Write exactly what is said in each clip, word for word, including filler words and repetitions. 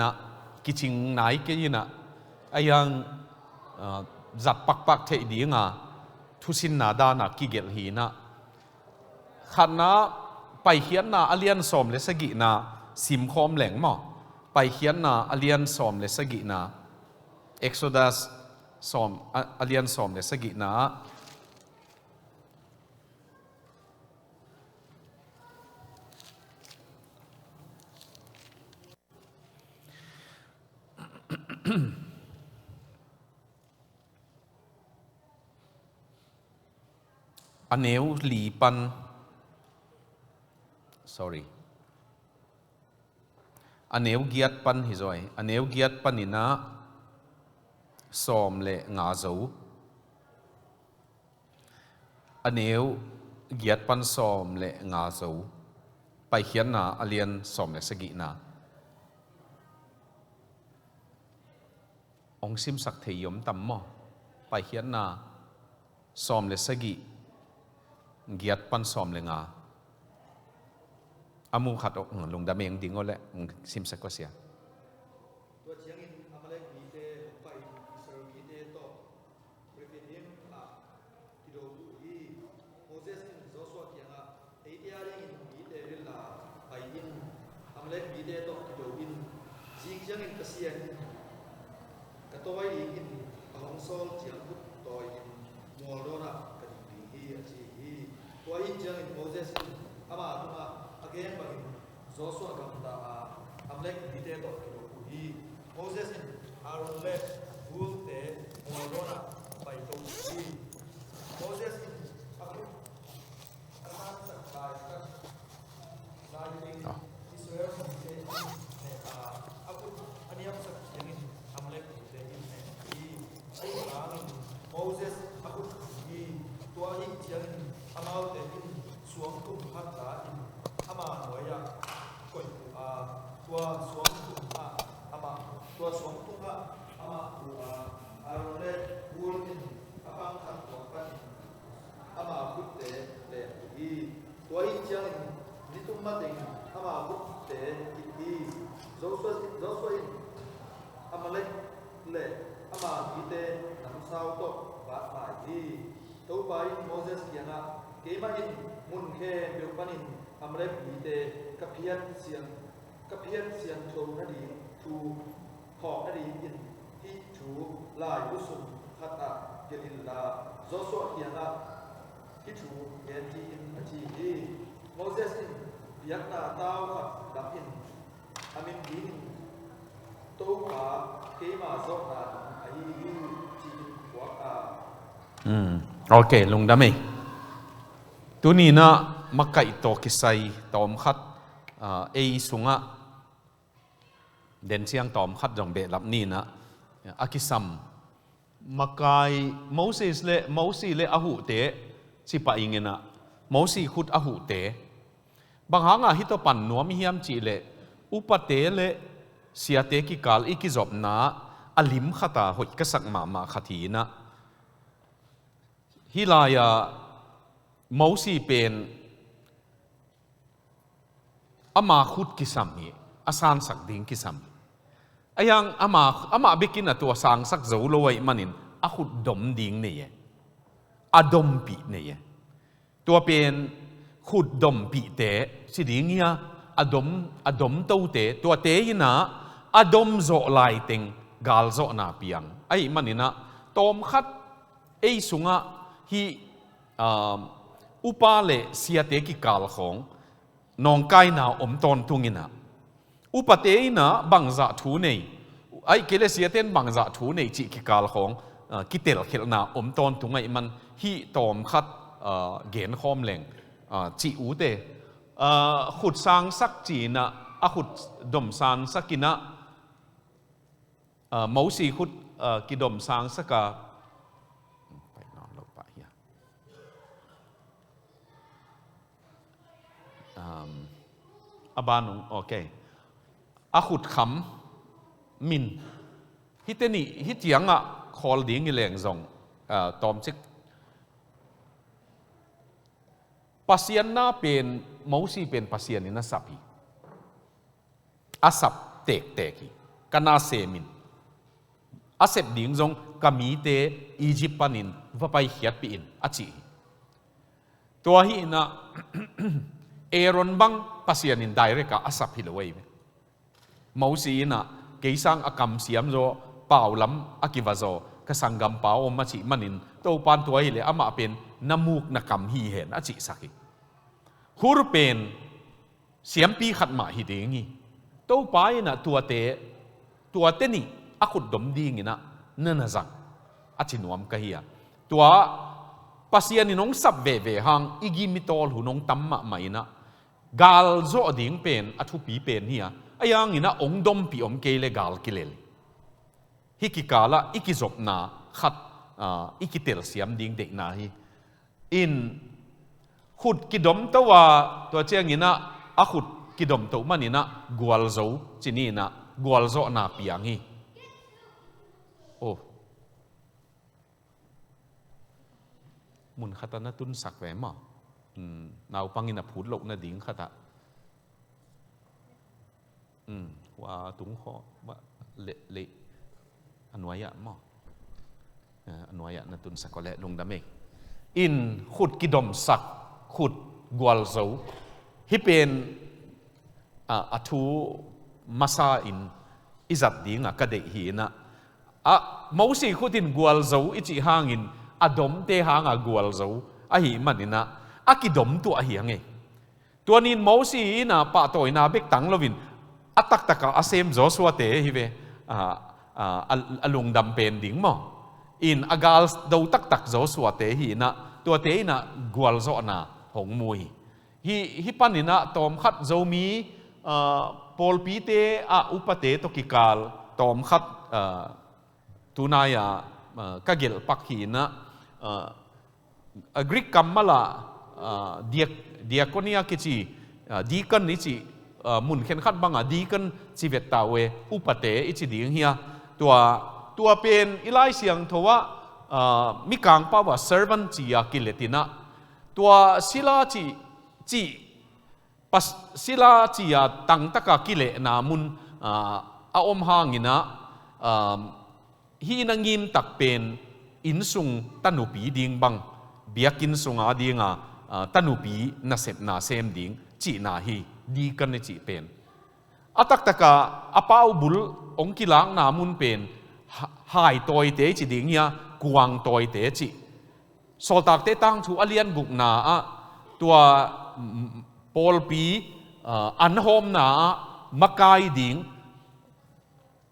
inah kicing nai kei inah a hiang, ah, zat pakpak theih dinga thusinna dana kigelh hi inah. Khatna, Paikhiatna a lian sawm le sagihna simkhawm leng maw? Paikhiatna a lian sawm le sagihna, Exodus sawm, a, a lian sawm le sagihna ah a neu li pan, sorry, a neu giat pan hi zaw hi. A neu giat pan inah sawm le nga zo. A neu giat pan sawm le nga zo. Paikhiatna a lian sawm le sagihna. Hong simsak thei i om tam maw? Paikhiatna sawm le sagih, giat pan sawm le nga. A mu khat aw, lungdam eng ding aw leh, simsak aw sia. Tua ciangin Amalek mite hong pai in Israel mite tawh Rephidim ah kido uh hi. Moses in Joshua kiangah, "Eite a dingin mite rila pai in, Amalek mite tawh kido in. Zing ciangin Pasian in ka tawi dingin a hong sawl ciang khut tawi-in mual dawnah ka ding ding hi," a ci hi. Tua ahih ciangin Moses in ama tungah a gen bangin Joshua gamta a, Amalek mite tawh kido uh hi. Moses in Aaron le Hulte mual dawnah pai to uh hi. Moses in a khut a sansak lai, lai teng Israel mite in ne a, a khut a niamsak ciangin Amalek mite in ne hi. Ahi hangin Moses a khut kham hi. Tua ahih ciangin amaute in suangtum khat la in ama nuai-ah koih uh a, tua suangtum ah amah, tua suangtum ah amah pu a, Aaron le Hur in a pang khat tuak panin ama khutte leh uh hi. Tua ahih ciangin nitum mateng ama khutte khit hi. Joshua, Joshua in Amalek le ama mite namsau tawh vat lai hi. Topa in Moses kiangah, "Keimah in mun khempeuh panin Amalek mite ka phiat siang, ka phiat siangtho nading thu phawk nadingin hih thu laibu sung khatah gelh inla, Joshua kiangah hih thu gen kik in," a ci hi. Moses in biakna tau khat lam in a min dingin Topa keima zawhna nung ahi hi, ci-in phuak a. Hmm. Ok, lungdam ei. Tuni-in ah makaih tawh kisai tawmkhat, ah, ei sungah denciang tawmkhat zong behlap ni-in ah a kisam. Makai Moses le, Mosi le a huhte, cipah ing in ah, Mosi khut a huhte. Bang hangah hih tawh pan nuam i hiam cih leh, upate le siate kikal i kizopna a lim khat a hoih ka sak mahmah khat hi in ah. Hih lai-ah Mosi pen ama khut kisam hi, a sansak ding kisam hi. Ahi hang ama, amah bekin a tua sangsak zo lo ahih manin a khut dom ding nei e. A dompih nei e. Tua pen khut dompihte ci ding hi a, a dom, a domtote, tuate in ah a dom zawh laiteng galzawhna piang. Ahih manin ah tawmkhat ei sungah hih, um, upa le siate kikal khawng nawngkaina om tawntung in ah, upate in ah bangzah thu nei, ahih kei leh siate in bangzah thu nei cih kikal khawng, uh, kitelkhelhna om tawntung ahih man hih tawmkhat, uh, genkhawm leng, uh, cih ute. Uh, khut sangsak ci-in ah, a khut dom sangsak in ah, Ah, Mosi khut, ah, kidom sangsak a, pai nawn lo pah hia. Um, a ban ung, ok. A khut kham min. Hihte nih, hih ciangah khawl ding hi leng zong, ah, tawmcik. Pasian na pen, Mosi pen Pasian in a sap hi. A sap tektek hi. ka na sem in, a sep ding zong ka mite Egypt panin va paikhiatpih in, a ci hi. Tua hi inah Aaron bang Pasian in direct ah a sap hi lo ahi ve. Mosi inah kei sang a kamsiam zaw, pau lam a kiva zaw, ka sanggampa om a cih manin Topan tua hileh amah pen na muk na kam hi hen a cihsak hi. Hur pen siampi khat mah hi ding hi. Topa inah tuate, tuate nih a khutdom dinginah na na zang, a ci nuam ka hi a. Tua Pasian in hong sap veve hang i gim i tawl hun hong tam mahmah inah, gal zawh ding pen a thupi pen hi a, a yanginah hong dompih om kei le gal kilel. Hih kikalah i kizopna khat, ah, i kitelsiam ding deihna hi. In khut kidomto a, tua cianginah a khut kidomto maninah gualzo ci ni inah gualzawhna piang hi. Oh. Mun khatah na tunsak ve maw? Hmm, naupangin a phut loh nading khatah. Hmm, hua tung khaw, le, le, a nuai-ah maw? Eh, a nuai-ah na tunsak aw le, lungdam ei. In khut kidomsak, khut gualzo. Hih pen, a, a thu masa in i zat dingah ka deih hi inah. A, Mosi khut in gualzo i cih hangin a domte hanga gualzo ahih maninah a kidom tuah hi hang ei. Tua ni-in Mosi inah pahtawina bek tang loin a taktakah a sem Joshua-te hi ve, a, a, a, a lungdam pen ding maw? In a gal do taktak Joshua-te hi inah tuate inah gualzawhna hong mu hi. Hih, hih paninah tawmkhat Zomi, a, pawlpite ah upate tawh kikal tawmkhat, a, tunai-ah, a, ka gelh pak hi inah, a, a Greek kammal ah, a, diak-, diakonia kici, a, deacon i cih, a, mun khenkhat bangah deacon ci vet ta uh e, upate i ci ding hi a. Tua, tua pen i Lai Siangtho ah, a, Mikang pau ah servant ci-a kilet inah, tua sila cih, cih Pas-, sila ci-a tangtaka kilehna mun, a, a om hanginah, a, hihna ngimtak pen innsung tanupi ding bang, biakinn sunga dinga, a, tanupi nasepna sem ding cihna hi, deacon i cih pen. A taktaka a paubul hong kilakna mun pen ha-, haitawite i ci ding hi a, kuangtawite cih. Sawltakte tangthu a lian gukna ah tua, mm, pawlpi, ah, anhawmna ah makai ding,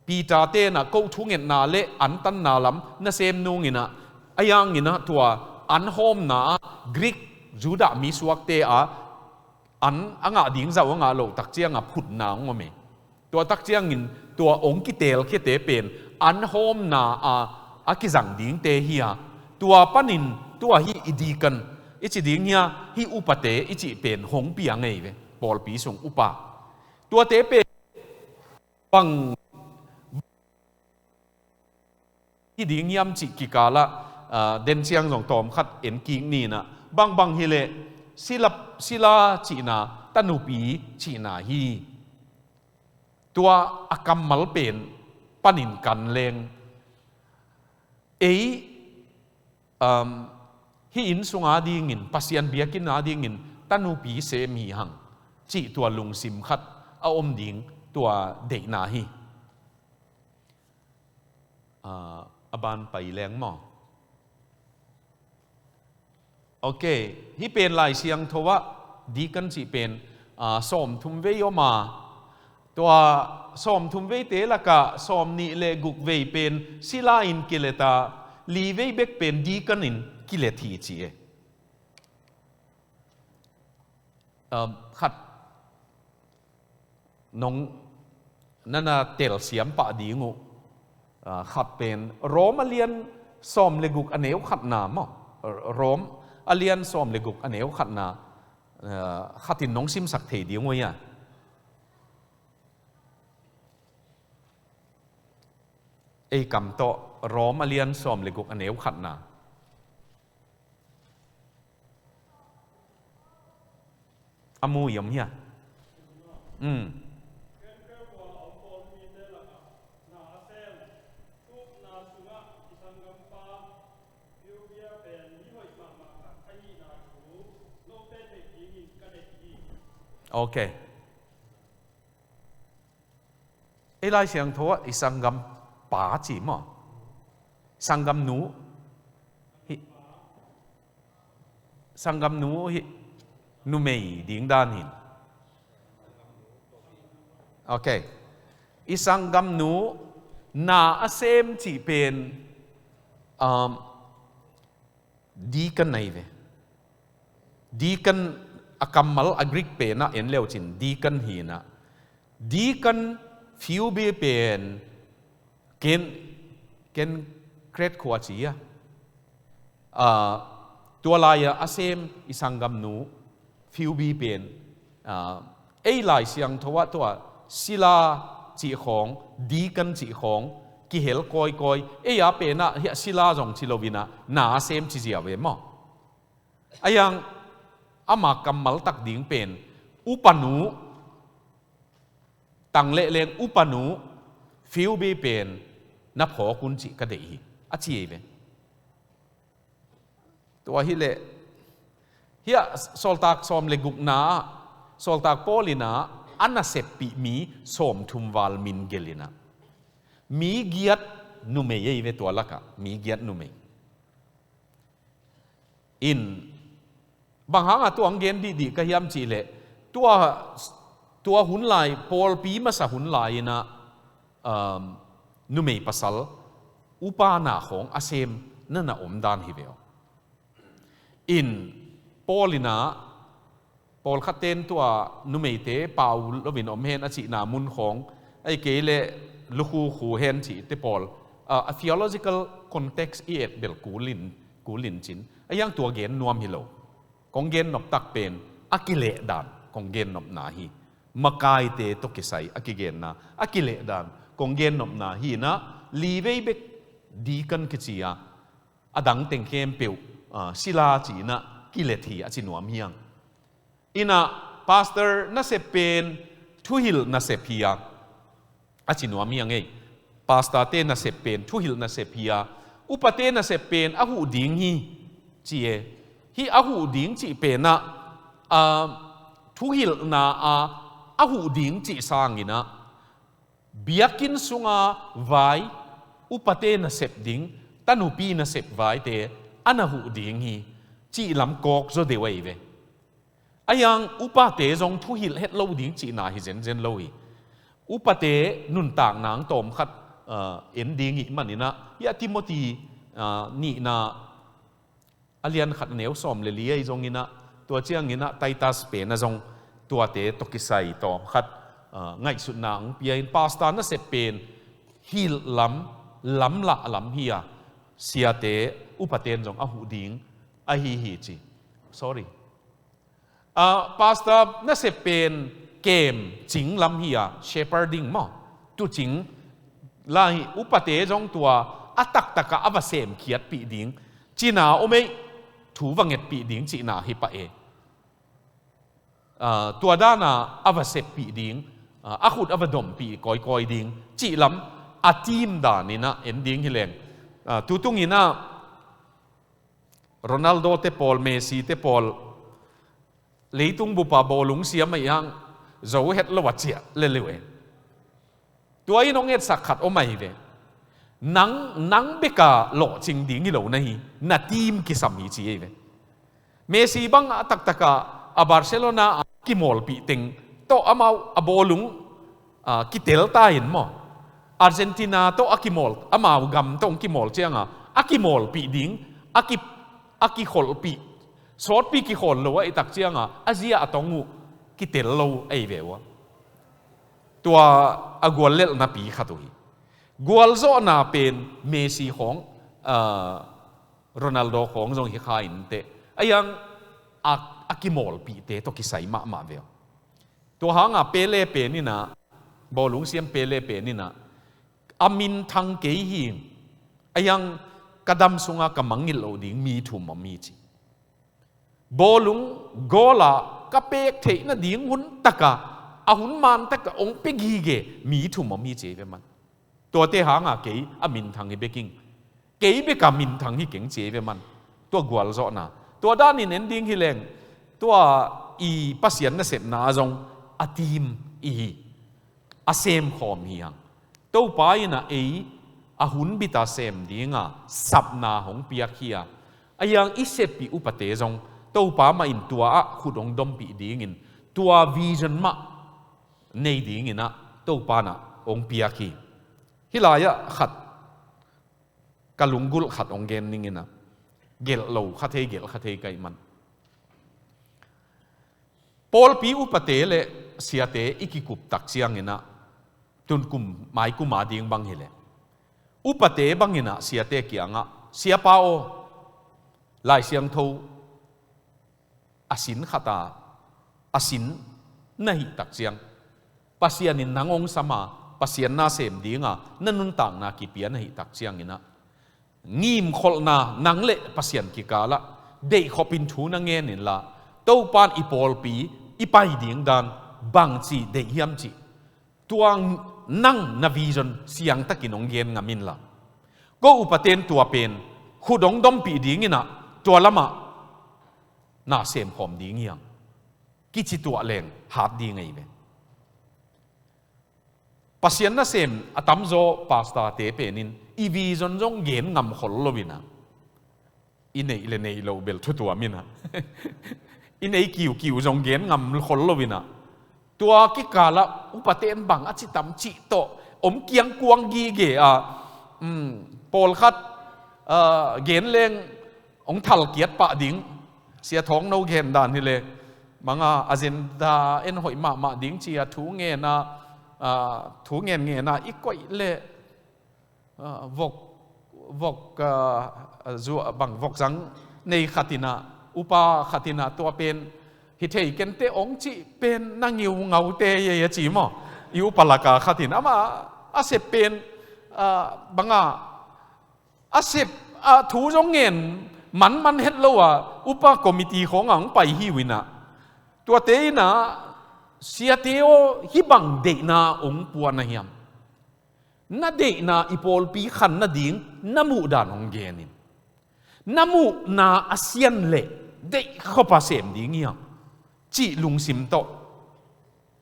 Peter tenah ko thungetna le antanna lam nasem nunginah, a yanginah tua anhawmna ah Greek, Judah mi suakte ah an a ngah ding zau a ngah loh tak ciangah phutna hong om e. Tua tak ciangin tua hong kitelkhiate pen anhawmna a, a kizang dingte hi a, tua panin tua hih i deacon i ci ding hi a, hih upate i cih pen hong pia ngei ve, pawlpi sung upa. Tuate pen bang hi ding hiam cih kikalah, ah, den ciang zong tawmkhat en kik ni inah, bangbang hileh sila, sila cihna, tanupi cihna hi. Tua a kammal pen panin kan leng, ei, um, hih inn sunga dingin, Pasian biakinn a dingin tanupi sem hi hang cih tua lungsim khat a om ding tua deihna hi. Ah, a ban pai leng maw? Ok, hih pen Lai Siangtho ah deacon cih pen, ah, sawmthum vei om a, tua sawmthum veite lakah sawmnih le guk vei pen sila in kilet a, li vei bek pen deacon in kilet hi ci e. Um, khat nong nana telsiam pah ding uh, ah, khat pen Rom a lian sawm le guk a neu khatna maw? Rom a lian sawm le guk a neu khatna, ah, khatin nong simsak thei ding uh ia. Ei kam tawh Rom a lian sawm le guk a neu khatna. A mu i om hia? Um. Khempeuh a om pawlpite lakah Ok. Ei Lai Siangtho ah i sanggam pa ci maw? Sanggam nu hi. Sanggam nu hi. Numei ding dan hin. Ok. I sanggam nu na a sem cih pen, um, deacon ahi ve. Deacon a kammal a Greek pen ah en leu cin deacon hi in ah. Deacon Phoebe pen Ken, Ken Kret khua ci a. Ah, tua lai-ah a sem i sanggamnu Phoebe pen, ah, ei Lai Siangtho ah tua sila cih khawng, deacon cih khawng kihel kawikawi, ei a pen ah hiah sila zong ci lo in ah na a sem ci ziau ve maw? A iang ama kammal tak ding pen upanu, tang lehleng upanu Phoebe pen na phawk un cih ka deih hi, a ci ei ve. Tua hileh hiah Sawltak sawm le gukna ah Sawltak Paul in ah a naseppih mi sawmthum val min gelh in ah mi giat numei ei ve, tua lakah mi giat numei. In bang hangah tua hong gen dihdih ka hiam cihleh tua, tua hun lai, pawlpi masa hun lai in ah, um, numei pasal upa na khawng a sem na na om dan hi ve aw. In Paul in ah, pawlkhat ten tua numeite pau loin om hen a cihna mun khawng, ahih kei leh lukhukhu hen cihte pawl, ah, a theological context i et bel kulin, kulin cin a iang tua gen nuam hi lo. Kong gen nop tak pen a kilehdan kong gen nopna hi. Makaite tawh kisai a kigenna a kilehdan kong gen nopna hi in ah, livei bek deacon kici a, a dang teng khempeuh, ah, sila ci in ah kilet hi a ci nuam hiang. In ah pastor nasep pen thuhilh nasep hi a, a ci nuam hiang ei. Pastorte nasep pen thuhilh nasep hi a, upate nasep pen a huh ding hi ci e. Hih a huh ding cih pen ah, ah, thuhilhna a, a huh ding cih sang in ah biakinn sunga vai, upate nasep ding, tanupi nasep vaite a na huh ding hi cih lam kawk zaw deuh ahi ve. A iang upate zong thuhilh het lo ding cihna hi zenzen lo hi. Upate nuntakna ang tawmkhat, ah, en ding ih man in ah, hiah Timothy, ah, nihna a lian khat a neu sawm le li ahi zong in ah, tua ciang in ah Titus pen ah zong tuate tawh kisai tawmkhat, ah, ngaihsutna ang pia in, pastor nasep pen hilh lam, lamlah lam hi a, siate upaten zong a huh ding ahi hi ci. Sorry. Ah, pastor nasep pen kem cing lam hi a, shepherding maw, tucing la hi. Upate zong tua a taktakah a va semkhiatpih ding, cina om ei, thu va ngetpih ding cihna hi pah e. Ah, tua dana a va seppih ding, ah, a khut a va dompih kawikawi ding cih lam a team dan in ah en ding hi leng. Ah, tutung in ah Ronaldo te pawl, Messi te pawl, leitung bupa bawlung siam a iang zo het lo a ciah leleu e. Tua in hong etsak khat om ahi ve. Nang, nang beka lawhcing ding hi lo na hi, na team kisam hi ci ahi ve. Messi bang a taktaka a Barcelona a kimawlpih teng tawh amau a bawlung, ah, kitel ta in maw? Argentina tawh a kimawl, amau gam tawh hong kimawl cianga a kimawlpih ding, a ki, a kikholhpih, sawtpi kikhawl lo a i tak cianga a zia a tong uh kitel lo ahi ve ua. Tua a guallelhnapi khat uh hi. Gualzawhna pen Messi khawng, ah, Ronaldo khawng zong hi kha inteh, a iang a, a kimawlpihte tawh kisai mahmah ve uh. Tua hanga Pele pen in ah, bawlung siam Pele pen in ah, a minthang kei hi, a iang ka dam sunga ka mangngilh loh ding mi thum om hi ci. Bawlung goal-a ka pek theih nading hun taka, a hun man taka hong pia gige mi thum om hi ci ei ve man. Tuate hanga kei a minthang hi bek ing. Kei beka minthang hi keng ci ei ve man. Tua gualzawhna. Tua danin en ding hi leng, tua i Pasian nasepna zong a tim i hi, a semkhawm hi hang. Topa in a ei a hun bit a sem dinga sapna hong piak hi a, a hiang i sep i upate zong Topa mah in tua ah khut hong dompih dingin tua vision mah nei dingin ah Topa in ah hong piak hi. Hih lai-ah khat ka lunggulh khat hong gen ning in ah, gelh lo kha thei, gelh kha thei ka hih man. Pawlpi upate le siate i kikup tak ciangin ah, tun kum, mai kum a ding bang hi leh, upate bangin ah siate kiangah, "Siapa aw, Lai Siangtho a sin khat a, a sin na hih tak ciang, Pasian in nang hong sam a, Pasian na sem dinga na nuntakna kipia na hih tak ciangin ah, ngimkholhna nang le Pasian kikalah deihkhopin thu na ngen inla, Topa in i pawlpi i pai ding dan bangci deih hiam cih, tua nang na vision siangtakin hong gen ngam inla, ko upaten tua pen khut hong dompih dingin ah tua lamah na semkhawm ding hi hang," kici tuah leng hat ding ahi ve. Pasian nasem a tamzaw pastorte penin i vision zong gen ngam khol lo in ah, i neih le neih loh bel thutuam in ah, i nei kiukiu zong gen ngam khol lo in ah, tua kikalah upate in bang a ci tam cih tawh om kiangkuang gige a, um, pawlkhat, ah, gen leng hong thalkiat pah ding, Sia Thawng No gen dan hi leh, banga agenda en hoih mahmah ding ci a thu ngen a, ah, thu ngen ngen a i koih leh, ah, vok, vok, ah, zuah bang vok zang nei khat in ah, upa khat in ah tua pen hi thei kente hong cih pen na ngiu ngaute ye ye ci maw. I upa laka khat in amah a sep pen, ah, banga a sep, ah, thu zong ngen manman het lo a, upa committee khawngah hong pai hi uh in ah, tuate in ah, "Siate aw, hih bang deihna hong pua na hiam? Na deihna i pawlpi khan nading na muhdan hong gen in. Na muhna a sian leh deihkhop a sem ding hi hang," cih lungsim tawh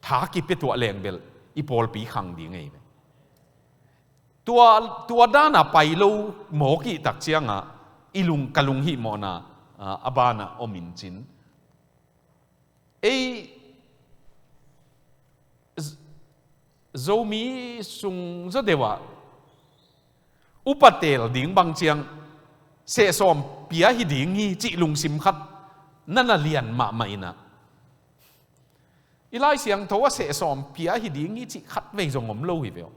tha kipia tuah leng bel i pawlpi khang ding ahi ve. Tua, tua dana pai lo mawk i tak ciangah i lung, ka lunghihmawhna, ah, a banah om in cin. Ei Z-, Zomi sung zaw deuh ah upa teel ding bang ciang sehsawm pia hi ding hi cih lungsim khat na na lian mahmah in ah, i Lai Siangtho ah sehsawm pia hi ding hi cih khatvei zong om lo hi ve aw.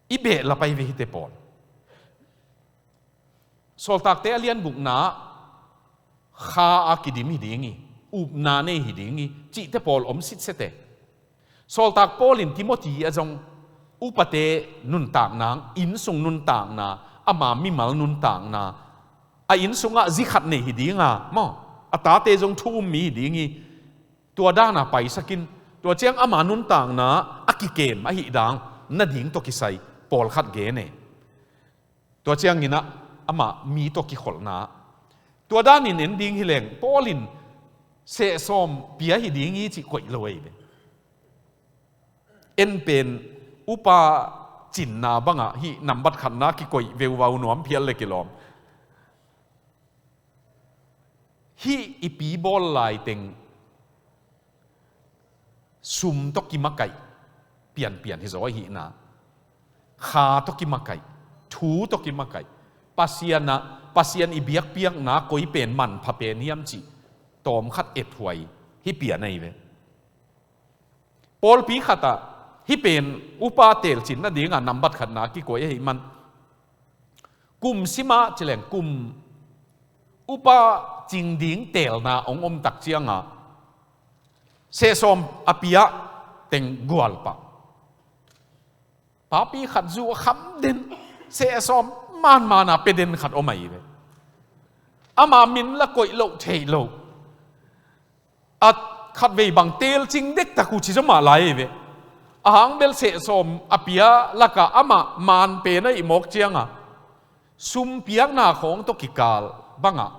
I beh la pai ve hite pawl. Sawltakte a lian gukna ah kha a kidim hi ding hi, upna nei hi ding hi cihte pawl om sitset e. Sawltak Paul in Timothy ah zong upate nuntakna, innsung nuntakna, ama mimal nuntakna, a inn sungah zi khat nei hi ding a maw, a tate zong thu um mi hi ding hi. Tua dana paisak in, tua ciang ama nuntakna a kikem ahih dang nading tawh kisai pawlkhat gen e. Tua ciangin ah amah mi tawh kikholhna, tua danin en ding hi leng Paul in sehsawm pia hi ding hi cih koih lo ahi ve. En pen upa cinna bangah hih nambat khatna kikoih veuvau nuam phial le kilawm. Hih i pi bawl laiteng sum tawh kimakaih pianpian hi zaw ahihna, kha tawh kimakaih, thu tawh kimakaih, Pasian ah, Pasian i biakpiakna koi pen manpha pen hiam cih tawmkhat ethuai hi pian ahi ve. Pawlpi khatah hih pen upa teelcin nadingah nambat khatna kikoih ahih man, kum simah cileng kum upa cing ding teelna hong om tak ciangah sehsawm a pia teng gualpah. Papi khat zu a kham den, sehsawm manmana pia den khat om ahi ve. Ama min la koih loh theih loh. A khatvei bang teelcing dektak uh ci zaw mah lai ahi ve. A hang bel sehsawm a pia lakah amah man pen ahih mawk ciangah sum piakna khawng tawh kikal bangah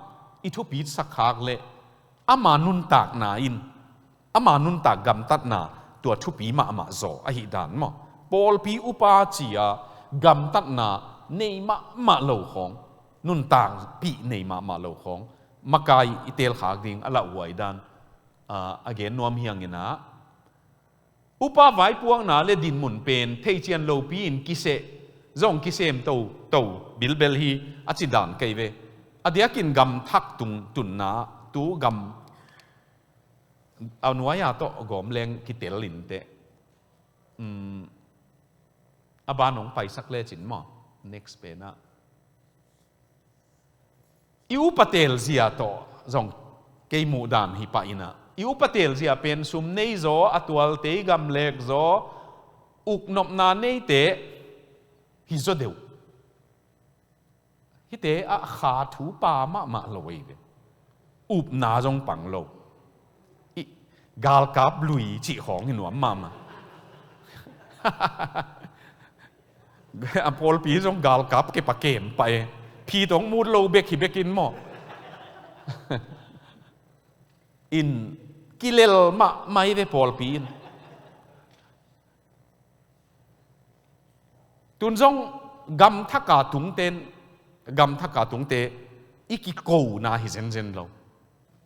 i thupi sak khak le ama nuntakna in, ama nuntak gamtatna tua thupi mahmah zaw ahi dan maw? Pawlpi upa ci-a gamtatna nei mahmah lo khawng, nuntakpih nei mahmah lo khawng, makai i telkhak ding a lauhuai dan, aa, a gen nuam hi ing. Upa vaipuakna le dinmun pen theician lopi-in kiseh zong kisem toto bilbel hi a ci dan kei ve. A diakin gamthak tung tunna tu gam a nuai-a tawh gawm leng kitel inteh. Um, a ban hong paisak lecin maw? Next pen ah. I upa telzia tawh zong kei muh dan hi pah in ah, i upa telzia pen sum nei zaw, a tualte i gamlek zaw, uknopna neite hi zaw deuh. Hihte ah kha thu pha mahmah lo ei ve. Upna zong pang lo. I galkap lui cih khawng hi nuam mahmah. A pawlpi zong galkap kei pa kem pah e. Phi tawh mut lo bek hi bekin maw? In kilel mahmah ei ve pawlpi in. Tun zong gamthak a tungten, gamthak a tungte i kikona hi zenzen lo.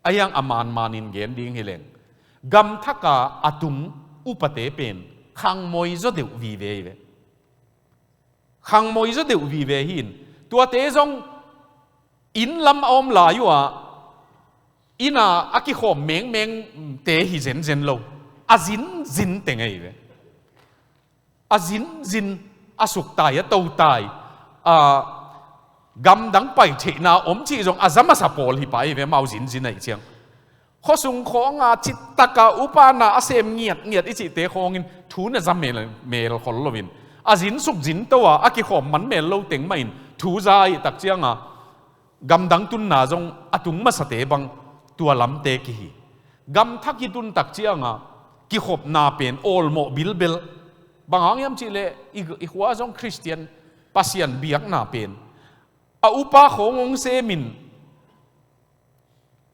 A hiang a manmanin gen ding hi leng, gamthak a a tung upate pen khangmoi zaw deuh vive ei ve. Khangmoi zaw deuh vive hi in, tuate zong inn lam a om lai uh ah, inn a a kikhawm mengmengte hi zenzen lo. A zinzin teng ei ve. A zinzin, a suktai, a totai, a gamdang pai theihna om cih zong a za masa pawl hi pah ei ve, amau zinzin ahih ciang. Khuasung khawnga cittaka upana a sem ngiatngiat i cihte khawngin thu na za mel, mel khol loin, a zinsuk zinto a a kikhawm man mel lo teng mahin thu za ahih tak cianga gamdang tunna zong a tung masate bang tua lamte kihi. Gamthak i tun tak cianga kikhopna pen awlmawh bilbel. Bang hang hiam cihleh i, i khua zong Khristian Pasian biakna pen a upa khawng hong semin,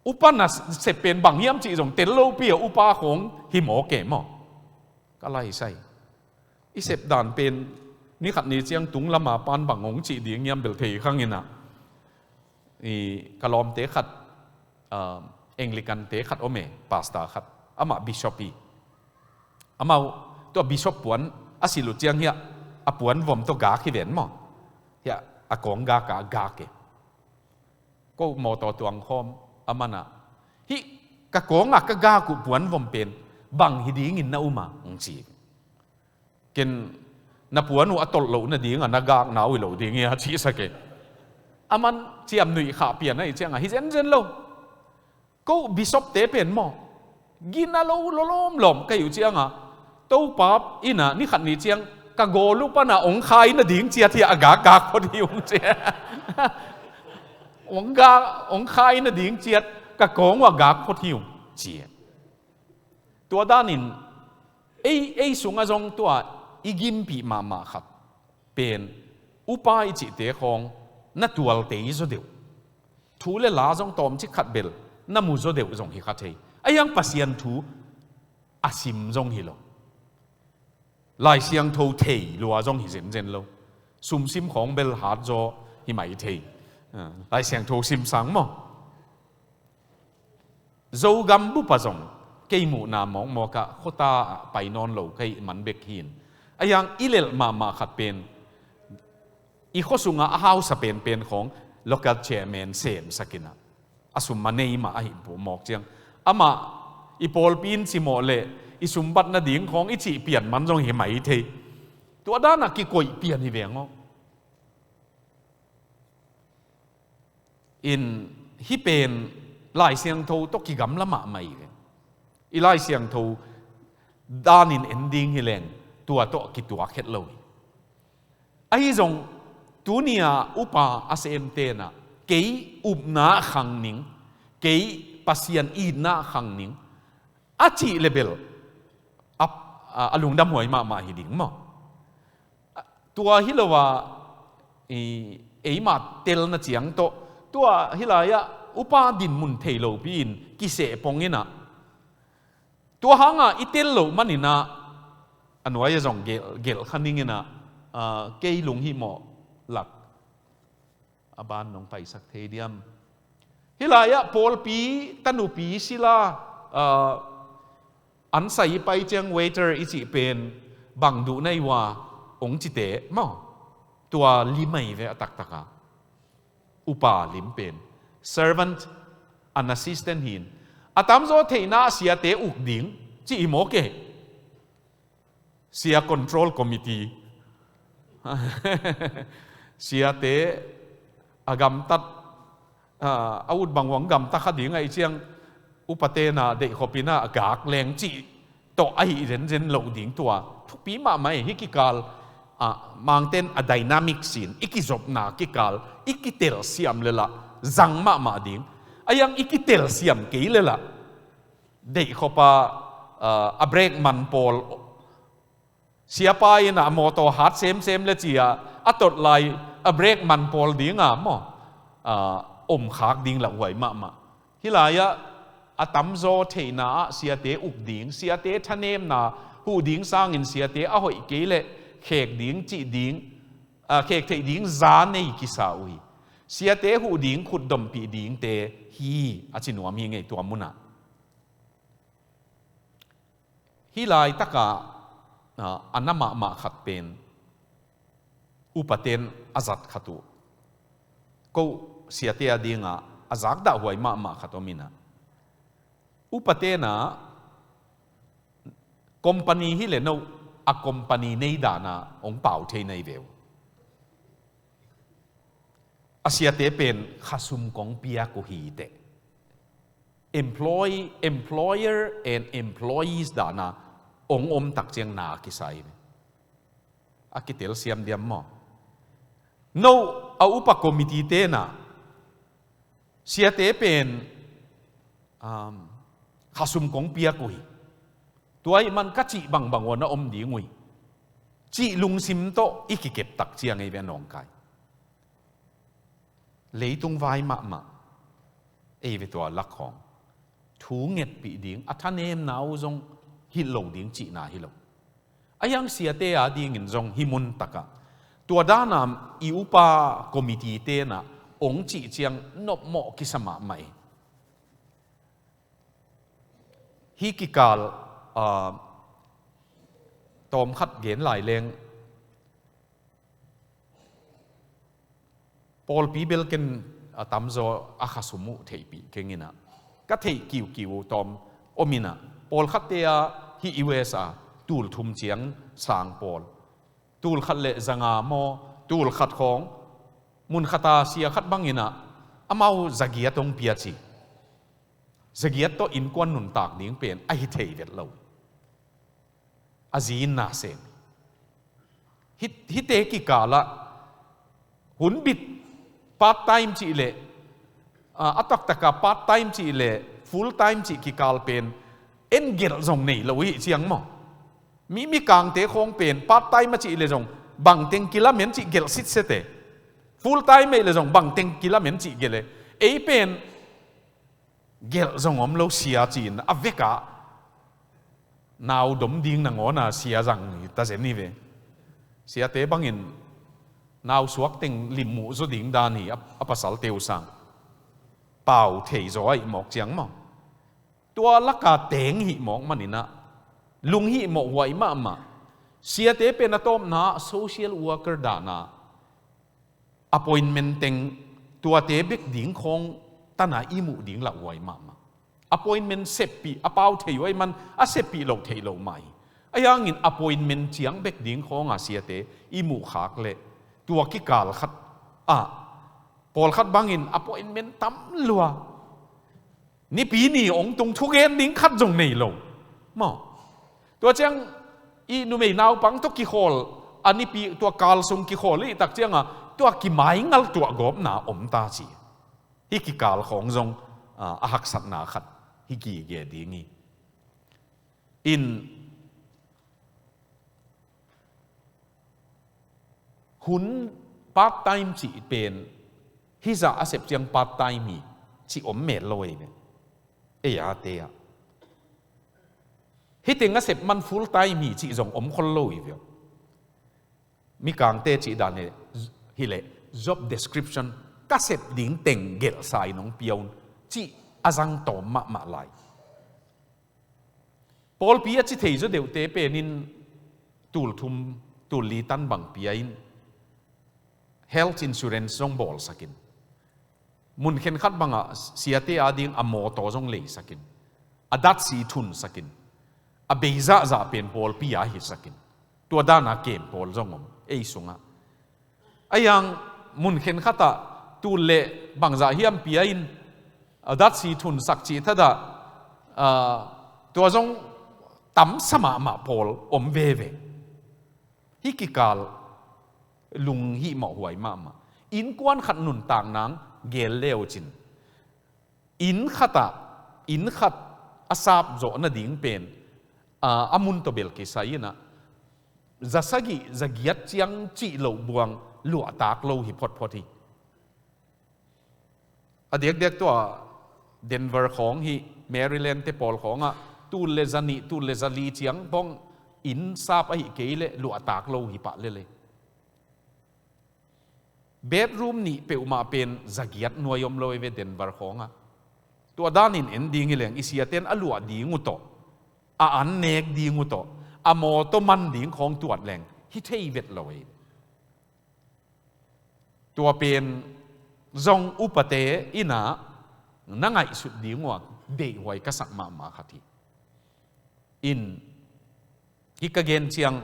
upa nasep pen bang hiam cih zong tel lopi a upa khawng hi mawk e maw? Ka laisai. I sep dan pen ni khat ni ciang tung lama pan bang hong cih ding hiam bel thei khang in ah. I ka lawmte khat, ah, Anglican-te khat om e, pastor khat. Amah bishop hi. Amau tua bishop puan a silh uh ciang hiah a puan vom tawh gak hi ven maw? Hiah a kawng gak a gak e. Ko mawtaw tuang khawm a man ah, hih ka kawng a ka gak uh puan vom pen bang hi dingin na um a, hong ci. Ken na puan uh a tolh loh nading a na gakna uh hi lo ding hi a cihsak e. A man ciamnuih khah pian ahih ciangah hi zenzen lo. Ko bishop-te pen maw, gina lo lawmlawm ka hi uh ciangah, Topa in ah ni khat ni ciang ka gawl uh panah hong khai nading ciat hi a, a gakgak phot hi ung ci. Hong gak, hong khai nading ciat ka kawng uh a gak phot hi ung ci. Tua danin ei, ei sungah zong tua i gimpih mahmah khat pen upa i cihte khawng na tualte i zaw deuh. Thu le la zong tawmcik khat bel na mu zaw deuh zong hi kha thei. A hiang Pasian thu a sim zong hi lo. Lai Siangtho thei lua zong hi zenzen lo. Sumsim khawng bel hat zaw hi mai thei. Ah, Lai Siangtho sim sang maw? Zogam bup ah zong kei muhna mawkmawk ah khuata ah pai nawn lo ka hih man bek hi in. A hiang i lelh mahmah khat pen i khuasungah a hausa penpen khawng local chairman semsak in ah, a sum a nei mah ahi mawk ciang, amah i pawlpi in cimawh leh i sumbat nading khawng i cih pian man zong hi mai thei. Tua danah kikoih pian hi veng aw. In hih pen Lai Siangtho tawh kigamla mahmah hi ve. I Lai Siangtho danin en ding hi leng tua tawh kituak het lo hi. Ahi zong tuni-a upa a sem tenah kei upna khang ning, kei Pasian itna khang ning a cih le bel a, a, a lungdamhuai mahmah hi ding maw? Tua hi lo a, i, eimah telna ciang tawh, tua hi lai-ah upa dinmun thei lopi-in kiseh pong inah, tua hanga i tel loh maninah a nuai-a zong gelh, gelh kha ning inah, ah, kei lunghimawh lak a ban nong paisak thei diam? Hih lai-ah pawlpi tanupi sila, ah, an sai i pai ciang waiter i cih pen bang duh na hi uh a hong cite maw? Tua lim ahi ve a taktakah. Upa lim pen servant, an assistant hi-in, a tamzaw theihna ah siate uk ding ci hi maw ke? Sia control committee. Siate a gamtat, a, a ut bang hong gamta kha ding ahih ciang upate na deihkhop inah a gak leng cih tawh ahi zenzen loh ding tua thupi mahmah hi. Hih kikal, a, Mangten a dynamics in i kizopna kikal i kitelsiam lel ah zang mahmah ding. A hiang i kitelsiam kei lel ah deihkhop a, a, a brake man pawl, siapa inah a mawtaw hat semsem le ci-a a tot lai a brake man pawl dinga maw, a, om khak ding lauhuai mahmah. Hih lai-ah a tamzaw theihna ah siate uk ding, siate thanemna huh ding sangin siate a hoih kei leh khek ding cih ding, a, khek theih ding za nei kisa uh hi. Siate huh ding khutdompih dingte hi a ci nuam hi ngei tua munah. Hih laitakah, a, a na mahmah khat pen upaten a zat khat uh, ko siate a dingah a zakdahhuai mahmah khat om inah, upaten ah company hi le no, a company nei dana hong pau thei na hi ve uh. A siate pen khasum kong piak uh hi teh. Employ-, employer and employees dana hong om tak ciang na kisa hi ve. A kitelsiam diam maw? No, a upa committee tenah siate pen, um, khasum kong piak uh hi. Tua ahih man ka cih bangbang uh a na om ding uh hi cih lungsim tawh i kikep tak ciang ei ve a nawngkai. Leitung vai mahmah ei ve tua lak khawng thu ngetpih ding, a thanemna uh zong hilh lo ding cihna hi lo. A hiang siate a dingin zong hih mun takah tua dana i upa committee tenah hong cih ciang nopmawh kisa mahmah hi. Hih kikal, ah, tawmkhat gen lai leng, pawlpi bel ken a tamzaw a khasum uh theihpih keng inah, ka theih kiukiu uh tawm om inah, pawlkhatte ah hih U S a tul thum ciang sang pawl, tul khat le zanga maw, tul khat khawng, mun khata sia khat bang inah amau zagiat hong pia ci. Zagiat tawh innkuan nuntak ding pen ahi thei vet lo. A zi in na sem. Hih, hihte kikalah hun bit part time cih leh, a, a taktakah part time cih leh full time cih kikal pen en gelh zong nei lo hi ciang maw? Mi, mikangte khawng pen part time a cih leh zong bangteng kilamen cih gelh sitsete. Full time ei leh zong bangteng kilamen cih gelh e. Ei pen gelh zong om lo sia ci-in a vekah nau dom ding nangawna sia zang hi ta zen hi ve. Siate bangin nau suak teng limmuh zaw ding dan hi a, a pasalte uh sang. Pau thei zaw ahih mawk ciang maw? Tua laka teng hih mawk maninah lunghihmawh huai mahmah. Siate pen a tawpna social worker dana appointment teng tuate bek ding khawng tana i muh ding lauhuai mahmah. Appointment seppih a pau thei uh ahih man a seppih loh theih loh mah hi. A hiangin appointment ciang bek ding khawnga siate i muh khak leh tua kikal khat ah pawlkhat bangin appointment tam lua. Nipi ni hong tung thugen ding khat zong nei lo. Maw? Tua ciang i numei naupang tawh kikhawl, a nipi tua kal sung kikhawl i tak cianga tua kimaingal tuah gawpna om ta ci. Hih kikal khawng zong, a, a haksatna khat hi gige ding hi. In hun part time cih pen hizah a sep ciang part time hi. cih om met lo ei ve. Ei a te ah. Hih teng a sep man full time hi cih zong om khol lo ei ve. Mikangte cih dan hi, hileh job description ka sep ding teng gelhsa in hong pia un cih a zang tawm mahmah lai. Pawlpi a ci thei zaw deuhte penin tul thum, tul li tan bang pia in health insurance zong bawlsak in. Mun khenkhat bangah siate ading a mawtaw zong leisak in. A datsi thunsak in. A bei zahzah pen pawlpi a hisak in. Tua dana kem pawl zong om ei sungah. A yang mun khenkhatah tul le bangzah hiam pia in, a datsi thunsak cih thadah, a, tua zong tamsa mahmah pawl om veve. Hih kikal lunghimawh huai mahmah. Innkuan khat nuntak nang gel leucin. Inn khatah, inn khat a sap zawh nading pen, a, a mun tawh bel kisai inah, za sagih, za giat ciang cih loh buang luahtak lo hi photphot hi. A diakdiak tua Denver khawng hi, Maryland te pawl khawngah, tul le za nih, tul le za li ciang bawng inn sap ahi kei leh luahtak lo hi pah lele. Bedroom nih peuhmah pen za giat nuai om lo ei ve Denver khawngah. Tua danin en ding hi leng i siaten a luah ding uh tawh, a an nek ding uh tawh, a mawtaw man ding khawng tuat leng hi thei vet lo ei. Tua pen zong upate inah na ngaihsut ding uh a deihhuai ka sak mahmah khat hi. In, hih ka gen ciang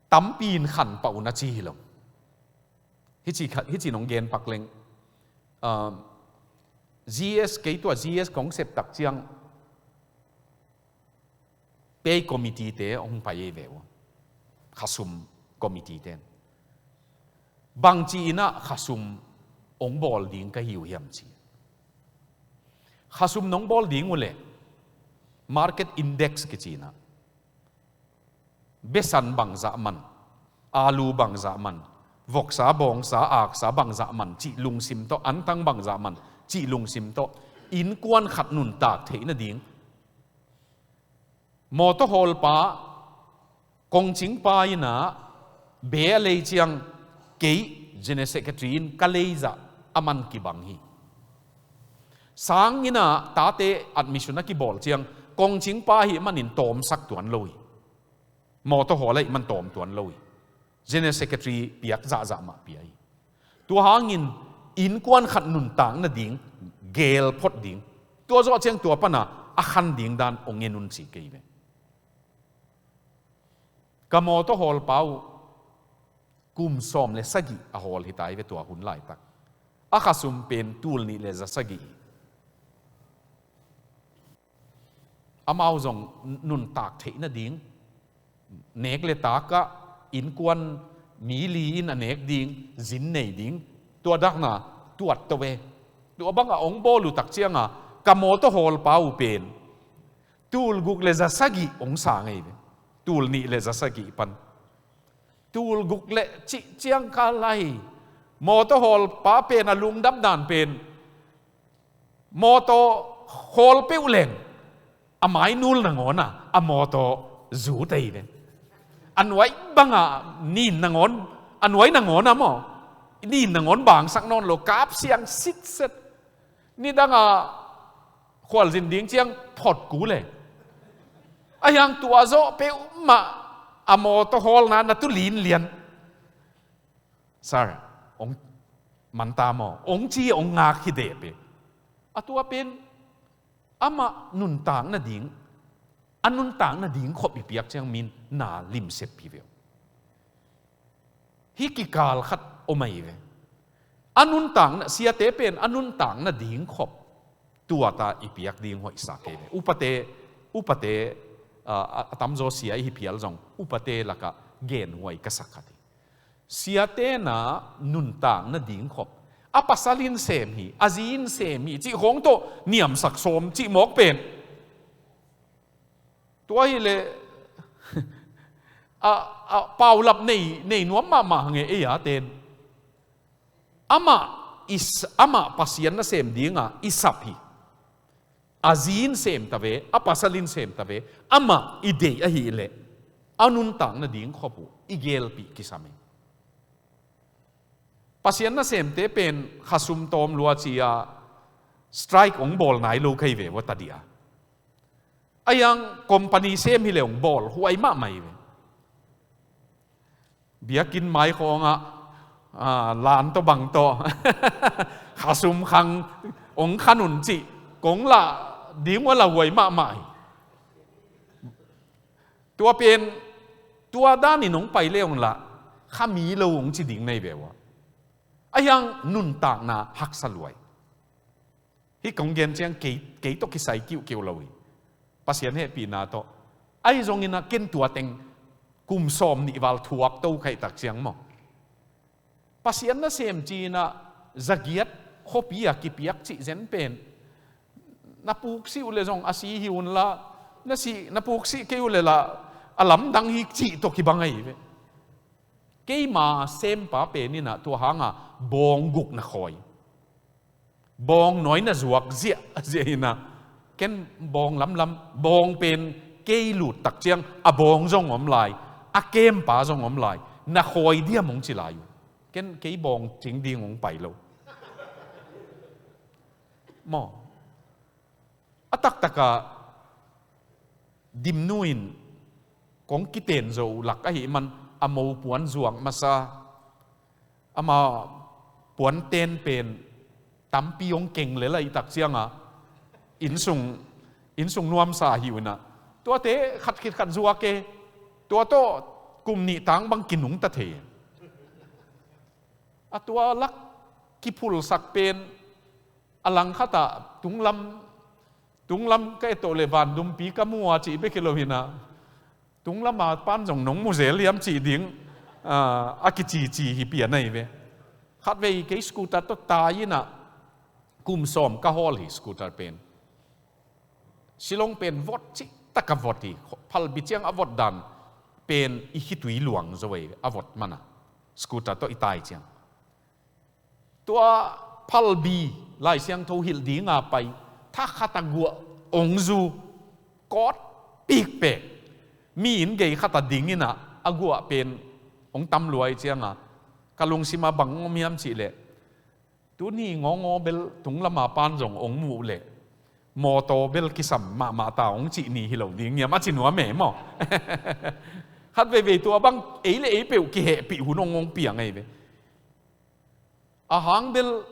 tampi in khan pah un a ci hi lo. Hici kha-, hici nong gen pak leng, ah, G S, kei tua G S kong sep tak ciang pay committee te hong pai ei ve uh. Khasum committee ten. Bangci inah khasum hong bawl ding ka hi uh hiam ci. Khasum nong bawl ding uh leh market index kici inah besan bangzah man, alu bangzah man, voksa, bawngsa, aksa bangzah man cih lungsim tawh, antang bangzah man cih lungsim tawh, innkuan khat nuntak theih nading. Mawtaw hawlpa, kongcingpa inah be a lei ciang kei General Secretary in ka leizah a man kibang hi. Sang inah tate admission a kibawl ciang kongcingpa ahih manin tawmsak tuan lo hi. Mawtaw hawl ahih man tawm tuan lo hi. General Secretary piak zahzah mah pia hi. Tua hangin innkuan khat nuntak nading gel phot ding. Tua zawh ciang tua pana a khan ding dan hong en un ci kei ve. Ka mawtaw hawlpa uh kum sawm le sagih a hawl hi ta hi ve tua hun laitak. A khasum pen tul nih le za sagih hi. Amau zong nuntak theih nading, nek le takah innkuan mi li in a nek ding, zin nei ding, tua dakna tuat to ve. Tua bangah hong bawl uh tak cianga ka mawtaw hawlpa uh pen tul guk le za sagih hong sang ei ve. Tul nih le za sagih pan. Tul guk le cih ciang kha lai. Mawtaw hawlpa pen a lungdam dan pen mawtaw hawl peuh leng a mainul nangawn a, a mawtaw zu tei ve. A nuai banga nin nangawn, a nuai nangawn a maw, nin nangawn bangsak nawn lo, kap siang sitset. Nidanga khualzin ding ciang phot ku le. A hiang tua zawh peuhmah a mawtaw hawlna na tu linlian. Sir, hong manta maw, hong ci hong ngak hi deh pe. A tua pen amah nuntak nading, a nuntak nading khop i piak ciang min na limsep hi ve uh. Hih kikal khat om ahi ve. A nuntak na, siate pen a nuntak nading khop tuata i piak ding hoihsa kei ve. Upate, upate, a, a, a tamzaw sia i hi phial zong upate lakah genhuai ka sak khat hi. Siate na nuntak nading khop a pasal in sem hi, a zi in sem hi cih khawng tawh niamsak sawm cih mawk pen. Tua hileh a, a, paulap nei, nei nuam mahmah nge ei a ten. Amah i s-, amah Pasian nasem dinga i sap hi. A zi in sem ta ve, a pasal in sem ta ve, amah i deih ahih leh a nuntak nading khop uh i gelpih kisam hi. Pasian nasemte pen khasum tawm lua ci-a strike hong bawl nai lo kha hi ve ua, ta dia. A hiang company sem hi le hong bawl huai mahmah hi ve. Biakinn mai khawngah, ah, lan tawh bang tawh khasum khang hong khan un cih kong lah ding ua, la huai mahmah hi. Tua pen, tua danin hong pai le hong lah, kha mi lo hong ci ding nei ve ua. A hiang nuntakna haksa luai. Hih kong gen ciang kei, kei tawh kisai kiuhkiuh lo hi. Pasian hehpihna tawh. Ahi zongin ah ken tua teng kum sawm nih val thuak to kha hi tak ciang maw. Pasian nasem ci-in ah zagiat khuapi a kipiak cih zen pen, na puksih uh le zong a si hi un la, na si, na puksih kei uh le la, a lamdang hi cih tawh kibang ahi ve. Keima sempa pen in ah tua hanga bawng guk na khawi. Bawng nawi na zuak ziahziah in ah, ken bawng lamlam, bawng pen kei lut tak ciang a bawng zong om lai, a kempa zong om lai, na khawi diam hong ci lai uh. Ken kei bawng cing ding hong pai lo. Maw. A taktakah Dimnu in kong kiten zo uh lak ahih man a mopuan zuak masa, ama puanten pen tampi hong keng lel ahih tak cianga innsung, innsung nuamsa hi un ah, tuate khat khit khat zuak e, tua tawh kum nih tang bang kinungta thei. A tua lak kiphulsak pen a langkhatah tunglam, tunglam ka et tawh le vandumpi ka mu a cih bek hi lo hi in ah, tunglam a pan zong nong mu zel hiam cih ding, ah, a kicici hi pian ahi ve. Khatvei kei scooter tawh tai in ah kum sawm ka hawl hi scooter pen. Shillong pen vot cih taka vot hi, phalbi ciang a vot dan pen i khitui luang zo ei a vot mana. Scooter tawh i tai ciang. Tua phalbi Lai Siangtho hilh dinga pai, thakhat a guah ong zu, kawt pikpek. Mi inn gei khat a ding in ah, a guah pen ong tam luai cianga, ka lungsim a bang om hiam cih leh, tuni ngawngaw bel tunglam a pan zong ong muh leh mawtaw bel kisam mahmah ta ong cih ni hi lo ding hiam a ci nuam e maw. Khat veivei tua bang ei le ei peuh kihehpih hun ong ong piang ahi ve. A hang bel